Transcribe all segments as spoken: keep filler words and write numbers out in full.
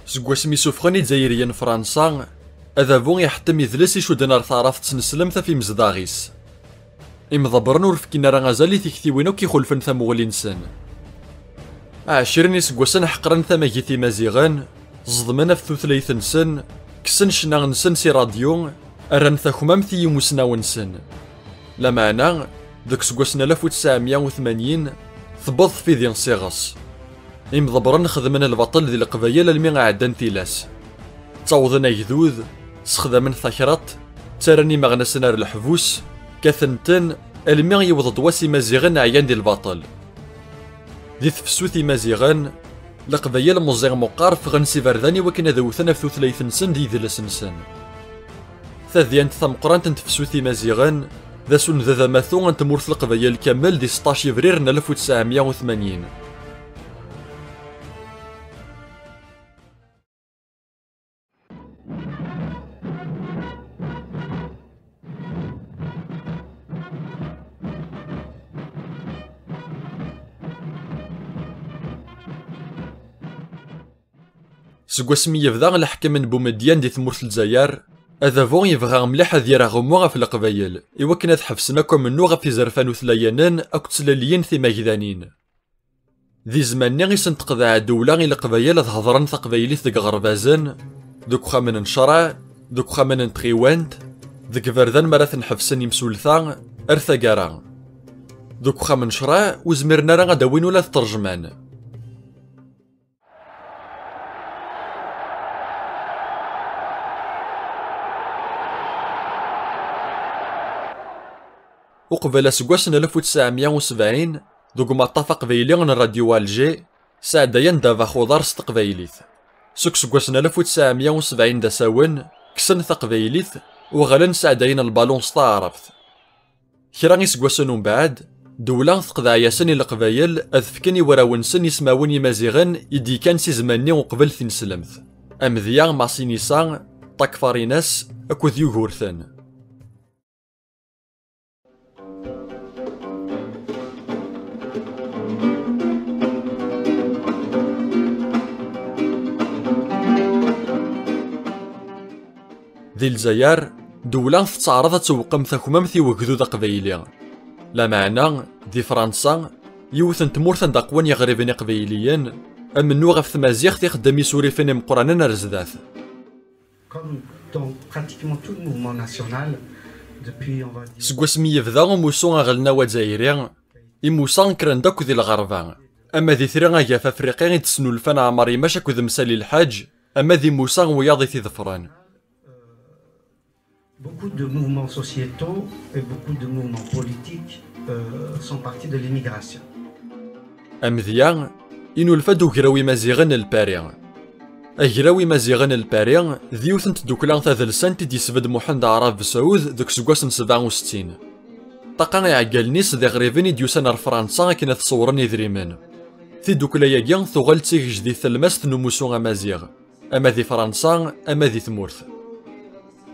Seg wasmi suffɣen Izzayriyen Fransa, adabu iḥettem idles icudden ar taɛrabt tesneslemt ɣef imezdaɣ-is. Imḍebbren ur fkin ara azal i tiktiwin akk ixulfen tamuɣli-nsen. Ɛecrin iseggasen ḥeqren tamagit Imaziɣen, ẓedmen ɣef tutlayt-nsen, kksen ccna-nsen si radyu, rran takmamt i yimusnawen-nsen. Lameɛna, deg useggas n alef u tesɛemya u tmanyin, tewweḍ tfidi s iɣes. Imḍebbren xedmen lbaṭel di Leqbayel almi ɛeddan tilas. Ttawḍen agdud, sexdamen takraḍt, ttarran imeɣnasen ar leḥbus, kkaten-ten, almi yewweḍ-d wass Imaziɣen ɛyan di lbaṭel. Di tefsut Imaziɣen, Leqbayel meẓẓi meqqar ffɣen s iberdan i wakken ad wten ɣef tutlayt-nsen d yidles-nsen. Tadyant tameqqrant n tefsut Imaziɣen d asunded amatu n tmurt Leqbayel kamel di seṭṭac Yebrir n alef u tesɛemya u tmanyin. Seg wasmi yebda leḥkem n Bumedyan di tmurt n Lezzayer, adabu yebɣa mliḥ ad yerr aɣummu ɣef Leqbayel, i wakken ad ḥebsen akk amennuɣ ɣef izerfan utlayanen akked tlaliyin timagdanin. Di zzman-nni i sen-teqḍeɛ ddewla i Leqbayel ad hedren taqbaylit deg iɣerbazen, deg uxxamen n ccreɛ, deg uxxamen n tɣiwant, deg iberdan mi ara ten-ḥebsen imsulta, ar taggara. Deg uxxam n ccreɛ, ur zmiren ara ad d-awin ula d ṭṭerjman. Uqbel aseggas n alef u tesɛemya u sebɛin, deg umaṭṭaf aqbayli n Radio Alger, sɛeddayen ddabex uḍar s teqbaylit. Seg useggas n alef u tesɛemya u sebɛin d asawen, kksen taqbaylit, uɣalen sɛeddayen lbalun s taɛrabt. Kra iseggasen umbeɛd, ddewla teqḍeɛ-yasen i Leqbayel ad fken i warraw-nsen ismawen imaziɣen i d-yekkan si zzman-nni uqbel tineslemt, amedya Masinisa, Takfarinas akked Yugurten. Di Lezzayer, ddewla tettɛaraḍ ad tewqem takmamt i wegdud aqbayli. Lameɛna, di Fransa, yiwet n tmurt anda qwan yiɣriben iqbayliyen, amennuɣ ɣef tmaziɣt ixeddem isurifen imeqqranen ar zdat. Comme dans pratiquement tout le mouvement national, depuis, on va dire, seg wasmi yebda umussu aɣelnaw azzayri, imusa kkren-d akk di lɣerba, ama d Itri Agaf Afriqi i d-snulfan Ɛmar Imac akked Msali Lḥaǧ, ama d imusa wiyaḍ i t-iḍefren. Beaucoup de mouvements sociétaux et beaucoup de mouvements politiques, euh, sont partis de l'immigration. Amedya, inulfa-d ugraw imaziɣen n Lpari. Agraw imaziɣen n Lpari d yiwet n tdukla tadelsant i d-yesbedd Muḥend Aɛrab Saɛud deg useggas n sebɛa u settin. Ṭṭaqa iɛeggalen-is d iɣriben i d-yusan ar Fransa akken ad ṣewren idrimen. Tidukla-agi tuɣal d tigejdit talmast n umussu amaziɣ, ama di Fransa, ama di tmurt.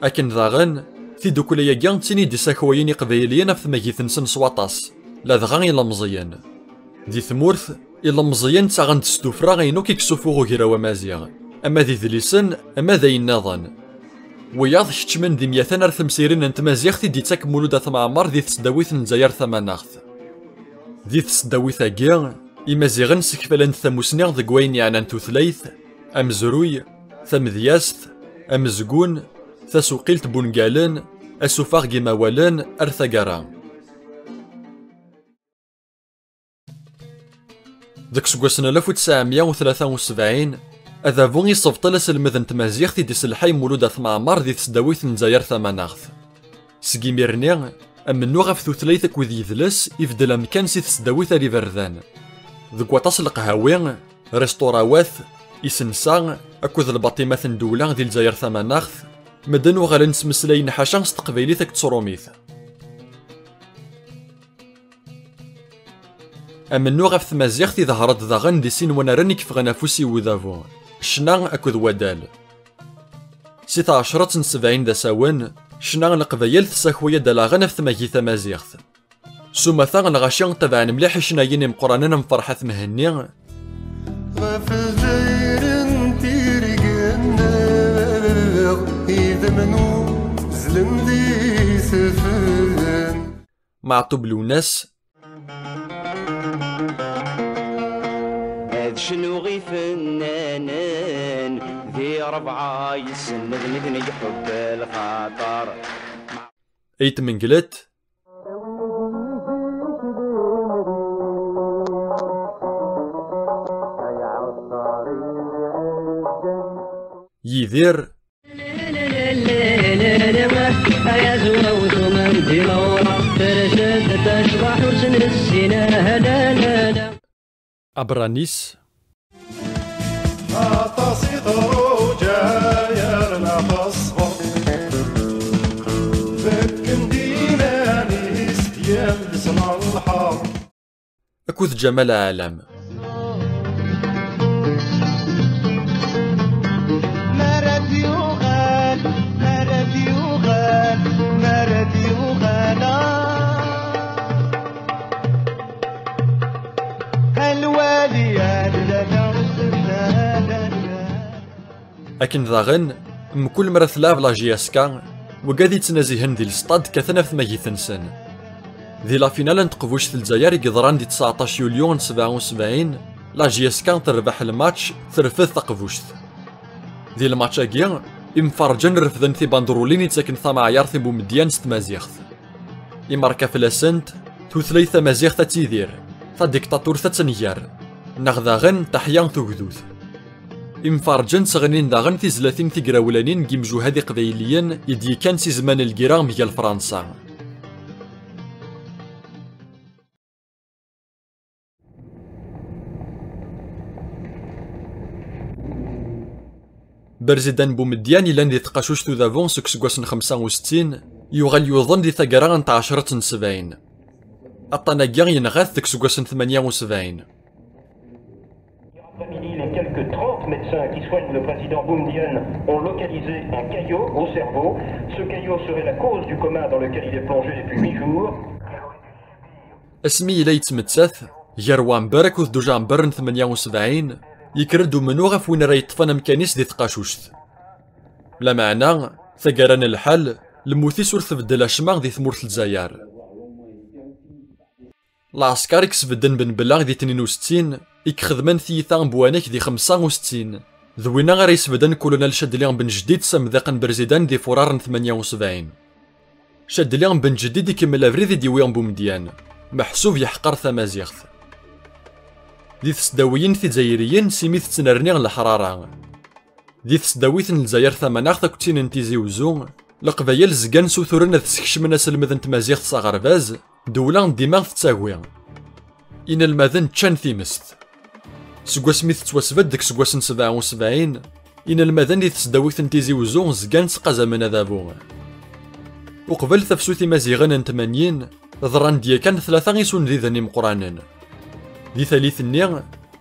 Akken daɣen, tidukla-agi d tin i d-issakwayen iqbayliyen ɣef tmagit-nsen s waṭas, ladɣa ilemẓiyen. Di tmurt, ilemẓiyen ttaɣen-d s tuffra ayen akk i yessufuɣ ugraw amaziɣ, ama d idlisen, ama d ayen nniḍen. Wiyaḍ keččmen d imyaten ar temsirin n tmaziɣt i d-ittak Mulud At Mɛemmer di tesdawit n Lezzayer Tamaneɣt. Di tesdawit-agi, Imaziɣen ssekfalen-d tamusni deg wayen yeɛnan tutlayt, amezruy, tamedyazt, amezgun, tasuqilt n wungalen, asufaɣ n yimawalen, ar taggara. Deg useggas n alef u tesɛemya u tlata u sebɛin, adabu isebṭel aselmed n tmaziɣt i d-iselḥay Mulud At Mɛemmer di tesdawit n Lezzayer Tamaneɣt. Seg imir-nni, amennuɣ ɣef tutlayt akked yidles ibeddel amkan si tesdawit ar iberdan. Deg waṭas n leqhawi, restaurawat, isensa akked lbaṭimat n ddewla di Lezzayer Tamaneɣt, medden uɣalen ttmeslayen ḥaca s teqbaylit akked tṛumit. Amennuɣ ɣef tmaziɣt iḍher-d daɣen di sin wanaren i yeffɣen afus i udabu, ccna akked wadal. Si tɛecṛatt n sebɛin d asawen, ccna n Leqbayel tessakway-d alaɣen ɣef tmagit tamaziɣt. S umata, lɣaci ttabaɛen mliḥ icnayen imeqqranen am Ferḥat Mhenni, ɣef Lezzayer n tirga. Maɛṭub Lewnas. Ad cnuɣ ifennanen di rebɛa yessened nitni ḥubb lxaṭer. Ayt Menglet. Yidir. Abranis. Aṭas i truǧa yerna teṣber. Bekken-d iman-is yelsen lḥerb. Akked Ǧamal Ɛalam. Mara d-yuɣal, mara d-yuɣal, mara d-yuɣal, ah. A lwali, a lala, a lala. Akken daɣen, mkul mi ara tleɛb la J S K, wigad yettnazihen di lestad kkaten ɣef tmagit-nsen. Di la finale n teqbuct n Lezzayer i yeḍran di tseɛṭac yulyu n sebɛa u sebɛin, la J S K terbeḥ lmatch, terfed taqbuct. Di lmatch-agi, imferrǧen refden tibandrulin yettaken tamaɛyart i Bumedyan s tmaziɣt. Imerka fell-asent, tutlayt tamaziɣt ad tidir, tadiktaṭurt ad tenger, neɣ daɣen teḥya tugdut. Imferrǧen sseɣnin daɣen tizlatin tigrawlanin n yimjuhad iqbayliyen i d-yekkan si zman n lgirra mgal Fransa. Berzidan Bumedyan yellan di tqacuct udabu seg useggas n xemsa u settin, yuɣal yuḍen di taggara n tɛecret n sebɛin. Aṭṭan-agi yenɣa-t deg useggas n tmanya u sebɛin. Après-midi, les quelques trente médecins qui soignent le président Boumediene ont localisé un caillot au cerveau. Ce caillot serait la cause du coma dans lequel il est plongé depuis huit jours. Asmi yella yettmettat, gar Wamber akked Dujamber n tmanya u sebɛin, yekker-d umennuɣ ɣef win ara yeṭṭfen amkan-is di tqacuct. Lameɛna, taggara n lḥal, lmut-is ur tbeddel acemma di tmurt n Lezzayer. Lɛesker i yesbedden Ben Bella di tnin u settin, i ixedmen tiyita n Bwanak di xemsa u settin, d winna ara yesbedden Kulunal Cadli Ben Jdid s amḍiq n Berzidan di furar n tmanya u sebɛin. Cadli Ben Jdid ikemmel abrid i d-yewwi Bumedyan, meḥsub yeḥqer tamaziɣt. Di tesdawiyin tizzayriyin, simi tettnerni leḥrara. Di tesdawit n Lezzayer Tamaneɣt akked tin n Tizi Uzzu, Leqbayel zgan suturen ad skecmen aselmed n tmaziɣt s aɣerbaz, ddewla dima tettagi. Inelmaden ččan timest. Seg wasmi tettwasbedd deg useggas n sebɛa u sebɛin, inelmaden di tesdawit n Tizi Uzzu zgan ttqazamen adabu. Uqbel tafsut imaziɣen n tmanyin, ḍran-d yakan tlata isundiden imeqqranen. Di tallit-nni,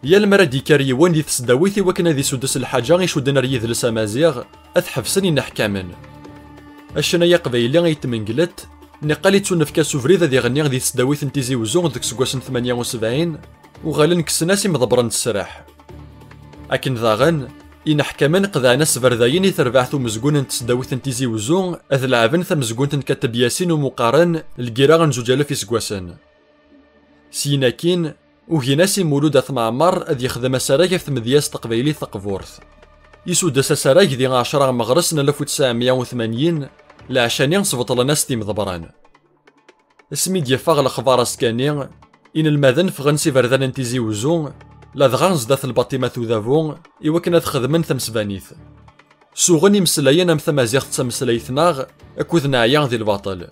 yal mi ara d-yekker yiwen di tesdawit i wakken ad isuddes lḥaǧa icudden ar yidles amaziɣ, ad t-ḥebsen ineḥkamen. Acennay aqbayli Ayt Menglet, niqal ittunefk-as ubrid ad iɣenni di tesdawit n Tizi Uzzu deg useggas n tmanya u sebɛin, uɣalen kksen-as imḍebbren n ssreḥ. Akken daɣen, ineḥkamen qedɛen asberdayen i terbaɛt umezgun n tesdawit n Tizi Uzzu ad leɛben tamezgunt n Kateb Yasin Umuqaren lgira n zuǧ alaf iseggasen. Syin akkin, ugin-as i Mulud At Mɛemmer ad yexdem asarag ɣef tmedyazt taqbaylit taqburt. Isuddes asarag di ɛecra Meɣres n alef u tesɛemya u tmanyin, leɛca-nni sbeṭlen-as-t imḍebbren. Asmi d-yeffeɣ lexbar askani, inelmaden ffɣen s iberdan n Tizi Uzzu, ladɣa zdat lbaṭimat udabu, i wakken ad xedmen tamesbanit. Suɣen imeslayen am tamaziɣt d tameslayt-nneɣ, akked neɛya di lbaṭel.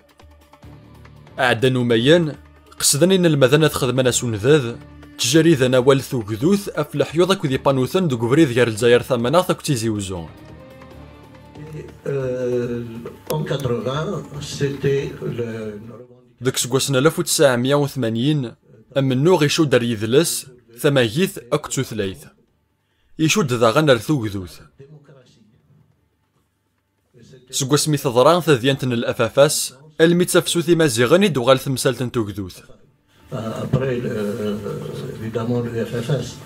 Ɛeddan umayen, qesden inelmaden ad xedmen asunded, ttjariden awal tugdut ɣef leḥyuḍ akked ipanuten deg ubrid gar Lezzayer Tamaneɣt akked Tizi Uzzu. Euh, en quatre-vingts, c'était le, une revendication. Deg useggas n alef u tesɛemya u tmanyin, amennuɣ icudd ar yidles, tamagit akked tutlayt. Icudd daɣen ar tugdut. Seg wasmi teḍra tadyant n L F F S, almi d tafsut imaziɣen i d-tuɣal temsalt n tugdut. Euh, après, euh, évidemment, le F F S,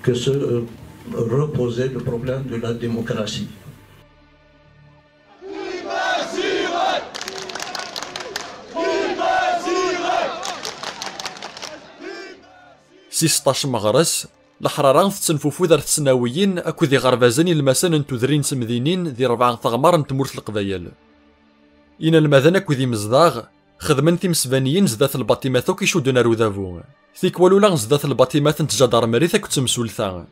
que se, euh, reposait le problème de la démocratie. Si seṭṭac meɣres, leḥrara tettenfufud ar tesnawiyin akked iɣerbazen ilmasen n tudrin d temdinin di rebɛa teɣmar n tmurt n Leqbayel. Inelmaden akked imezdaɣ xedmen timesbaniyin zdat lbaṭimat akk icudden ar udabu. Tikwal ula zdat lbaṭimat n tjadarmerit akked temsulta.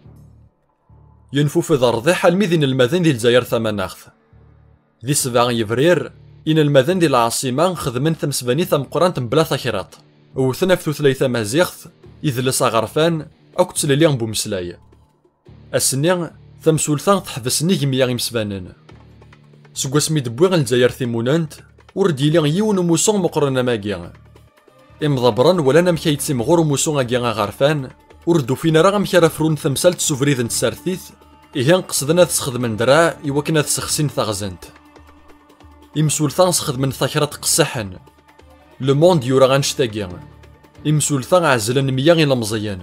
Yenfufed rrḍiḥ almi d inelmaden di Lezzayer Tamanaɣt. Di sebɛa yebrir, inelmaden di lɛaṣima xedmen tamesbanit tameqqrant mebla takraḍt. Wwten ɣef tutlayt tamaziɣt, idles aɣerfan, akked tlelli n umeslay. Ass-nni, tamsulta teḥbes nnig meyya imesbanen. Seg wasmi d-wwiɣ Lezzayer timunent, ur d-yili yiwen umussu meqqren am wagi. Imḍebbren walan amek ay yettimɣur umussu-agi aɣerfan, ur d-ufin ara amek ara frun tamsalt s ubrid n tsertit, ihi qesden ad sxedmen draɛ i wakken ad sexsin taɣzent. Imsulta sxedmen takraḍt qessiḥen. Le Monde yura annect-agi. Imsulta ɛezlen meyya ilemẓiyen.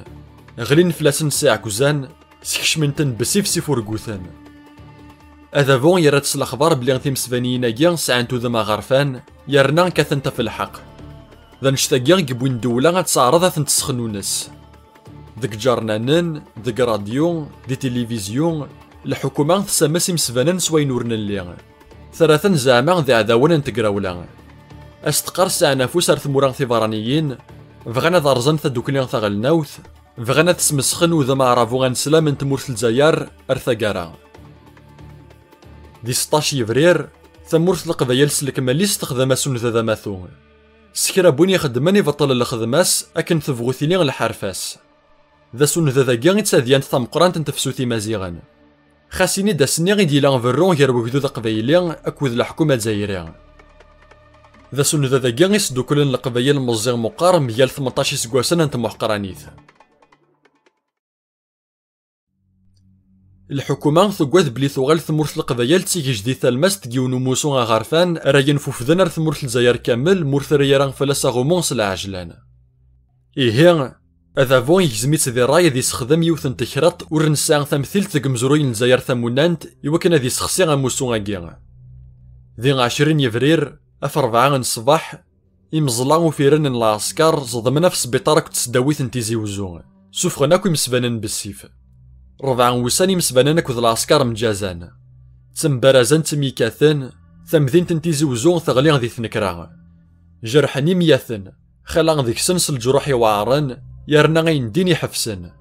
Ɣlin fell-asen s iɛekkzan, skecmen-ten bessif s ifurguten. Adabu yerra-d s lexbar belli timesbaniyin-agi sɛant udem aɣerfan, yerna kkatent ɣef lḥeqq. D annect-agi i yewwin ddewla ad teɛreḍ ad tent-tesxnunes. Deg iǧernanen, deg radyu, di tilivizyu, lḥukuma tessames imesbanen s wayen ur nelli. Terra-ten zeɛma d iɛdawen n tegrawla. Asteqqar sɛan afus ar tmura tiberraniyin, bɣan ad rẓen tadukli taɣelnawt, bɣan ad smesxen udem aɛrabu aneslam n tmurt n Lezzayer ar taggara. Di seṭṭac yebrir, tamurt n Leqbayel s lekmal-is texdem asunded amatu. S kra n win ixeddmen ibeṭṭel lxedma-s akken tebɣu tili lḥerfa-s. D asunded-agi i d tadyant tameqqrant n tefsut imaziɣen. Xas ini-d ass-nni i d-yella berru gar wegdud aqbayli akked leḥkuma azzayri. D asunded-agi i sduklen Leqbayel meẓẓi meqqar mgal tmenṭac iseggasen n tmuḥqranit. Lḥukuma tuggad belli tuɣal tmurt n Leqbayel d tigejdit talmast deg yiwen umussu aɣerfan ara yenfufden ar tmurt n Lezzayer kamel, ma ur terri ara fell-as aɣumu s lɛejlan. Ihi, adabu igzem-itt di ṛṛay ad yessexdem yiwet n tekriṭ ur nesɛi tamtilt deg umezruy n Lezzayer tamunant i wakken ad yessexsi amussu-agi. Di ɛecrin yebrir, ɣef rebɛa n ṣṣbeḥ, imeẓla ufiren n lɛesker ẓedmen ɣef sbiṭar akked tesdawit n Tizi Wezzu. Sufɣen akk imesbanen bessif. Rebɛa n wussan imesbanen akked lɛesker mǧazan. Ttembarazen, ttemyekkaten, tamdint n Tizi Wezzu teɣli di tnekra. Jerḥen imyaten, xala deg-sen s leǧruḥ iweɛren, yerna ayen din iḥefsen.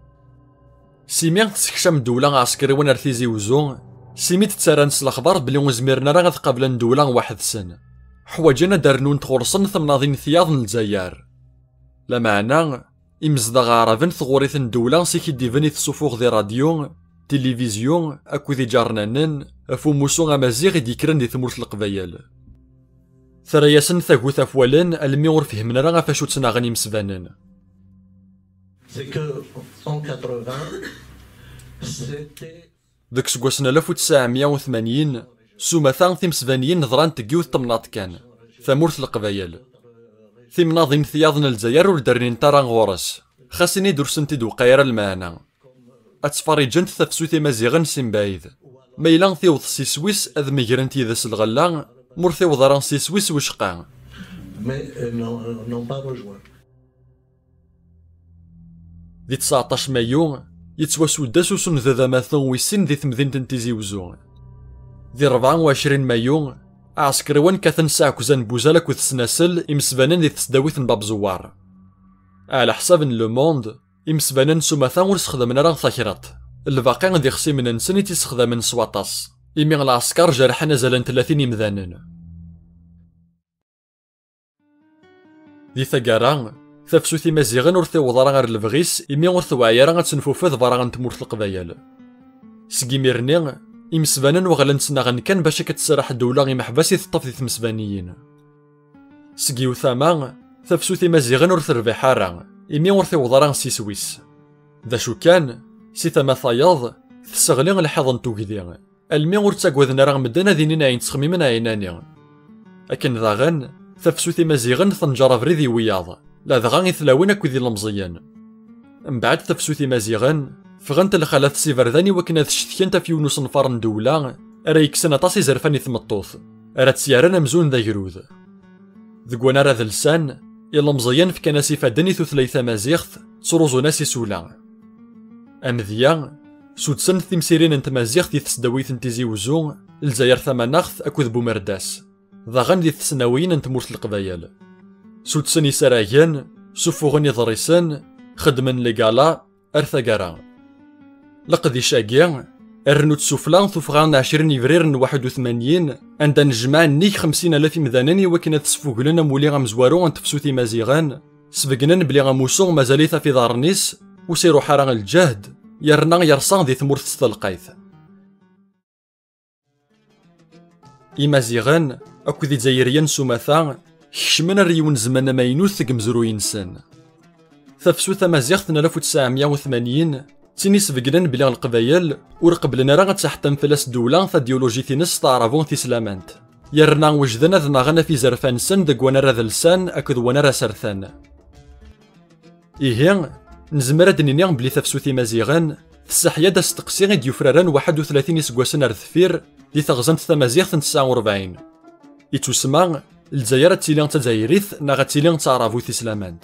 Simi tessekcam ddewla aɛsekriwen ar Tizi Wezzu, simi d-ttarran s lexbar belli ur zmiren ara ad qablen ddewla weḥd-sen. Ḥwaǧen ad d-rnunt ɣur-sen temnaḍin tiyaḍ n Lezzayer. Lameɛna, imezdaɣ aɛraben tɣuri n ddewla s ikidiben i tessufuɣ di radyu, tilivizyu akked iǧernanen ɣef umussu amaziɣ i d-yekkren di tmurt n Leqbayel. Terra-yasen tagut ɣef wallen almi ur fhimen ara ɣef acu ttnaɣen imesbanen. C'est que en quatre-vingts, c'était Deg useggas n alef u tesɛemya u tmanyin, s umata timesbaniyin ḍrant deg yiwet temnaḍt kan, tamurt n Leqbayel. Timnaḍin tiyaḍ n Lezzayer ur d-rnint ara ɣur-s, xas ini-d ur sent-id-tewqi ara lmeɛna. Ad ttfariǧent tafsut imaziɣen si mebɛid. Ma yella tiweḍ s iswi-s ad megrent yid-s lɣella, ma ur tiweḍ ara s iswi-s wicqa. Mais, euh, n'ont, n'ont pas rejoint. Di tseɛṭac mayu, yettwasuddes usunded amatu wis sin di temdint n Tizi Wezzu. Di rebɛa u ɛecrin mayu, aɛsekriwen kkaten s aɛekkzan n wuzal akked tesnasel imesbanen di tesdawit n Bab Zewwar. Ɛla ḥsab n Le Monde, imesbanen s umata ur sexdamen ara takraḍt. Lbaqi d ixṣimen-nsen i tt-issexdamen s waṭas, imi lɛesker jerḥen azal n tlatin imdanen. Di taggara, tafsut imaziɣen ur tiweḍ ara ɣer lebɣi-s imi ur tewɛi ara ad tenfufed berra n tmurt n Leqbayel. Seg imir-nni, imesbanen uɣalen ttnaɣen kan bac akka tserreḥ ddewla imeḥbas i teṭṭef di tmesbaniyin. Seg yiwet tama, tafsut imaziɣen ur terbiḥ ara, imi ur tiweḍ ara s iswi-s. D acu kan, si tama tayeḍ, tesseɣli lḥiḍ n tugdi, almi ur ttagaden ara medden ad inin ayen ttxemmimen ɛinani. Akken daɣen, tafsut imaziɣen tenǧer abrid i wiyaḍ, ladɣa i tlawin akked ilemẓiyen. Mbeɛd tafsut imaziɣen, ffɣent lxalat s iberdan i wakken ad cetkent ɣef yiwen usenfar n ddewla ara yekksen aṭas izerfan i tmeṭṭut, ara tt-yerren amzun d agrud. Deg wannar ad lsan, Ilemẓiyen fkan-as ifadden i tutlayt tamaziɣt, ttruẓun-as isula. Amedya, sudsen timsirin n tmaziɣt di tesdawit n Tizi Uzzu, Lezzayer Tamanaɣt akked Bumerdas, daɣen di tesnawiyin n tmurt n Leqbayel. Sudsen isaragen, sufuɣen iḍrisen, xeddmen legala, ar taggara. Leqdic-agi, rnu-t sufla tuffɣa n ɛecrin Yebrir n waḥed u tmanyin, anda nejmaɛ nnig xemsin alaf imdanen i wakken ad sfuglen amulli amezwaru n tefsut imaziɣen, sbegnen belli amussu mazal-it ɣef iḍarren-is, ur s-iruḥ ara lǧehd, yerna yerṣa di tmurt s telqayt. Imaziɣen akked Izzayriyen s umata kecmen ar yiwen zzman amaynut deg umezruy-nsen. Tafsut tamaziɣt n alef u tesɛemya u tmanyin d tin isbegnen belli Leqbayel ur qeblen ara ad teḥtem fell-as ddewla tadyulujit-ines taɛrabu tislamant, yerna wejden ad naɣen ɣef izerfan-nsen deg wanar ad lsan akked wanar asertan. Ihi, nezmer ad d-nini belli tafsut imaziɣen tesseḥya-d asteqsi i d-yufraren waḥed u tlatin iseggasen ar deffir di teɣzant tamaziɣt n tesɛa u rebɛin. Ittusma, Lezzayer ad tili d tazzayrit neɣ ad tili d taɛrabut islamant.